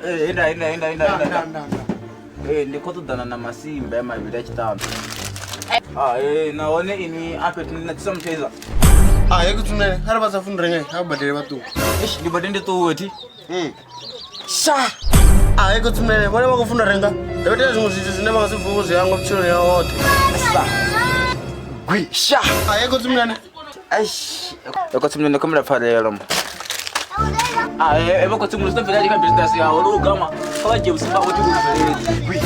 Eh, nda nda nda nda Nda, nda. nda, nda. Eh, ndi khou ṱoḓana na masimba ya mavhili a tshiṱanu. Ah, eh, nahone inwi a fhethu ndi na tsisa mutheza. Ah, ye kutsunele arali vha sa funi renga kha vha badele vhaṱuku. Eish, ndi bade ndi ṱuwe thi. Sha! Ah, ye kutsunele vhone vha khou funa renga. Ndo itea zwiṅwe zwithu zwine vha nga si vuwe zwi hangwa vhutshiloni yavho hoṱhe. Sa. Gwi, sha. Ah, ye kutsunele. Eish, khotsi ndi khomela pfarelo ma. Ah, eh, vho khotsi musi bvela kha business ya luga ma. Kha vha dzhie vhusimba vho tshi gwi.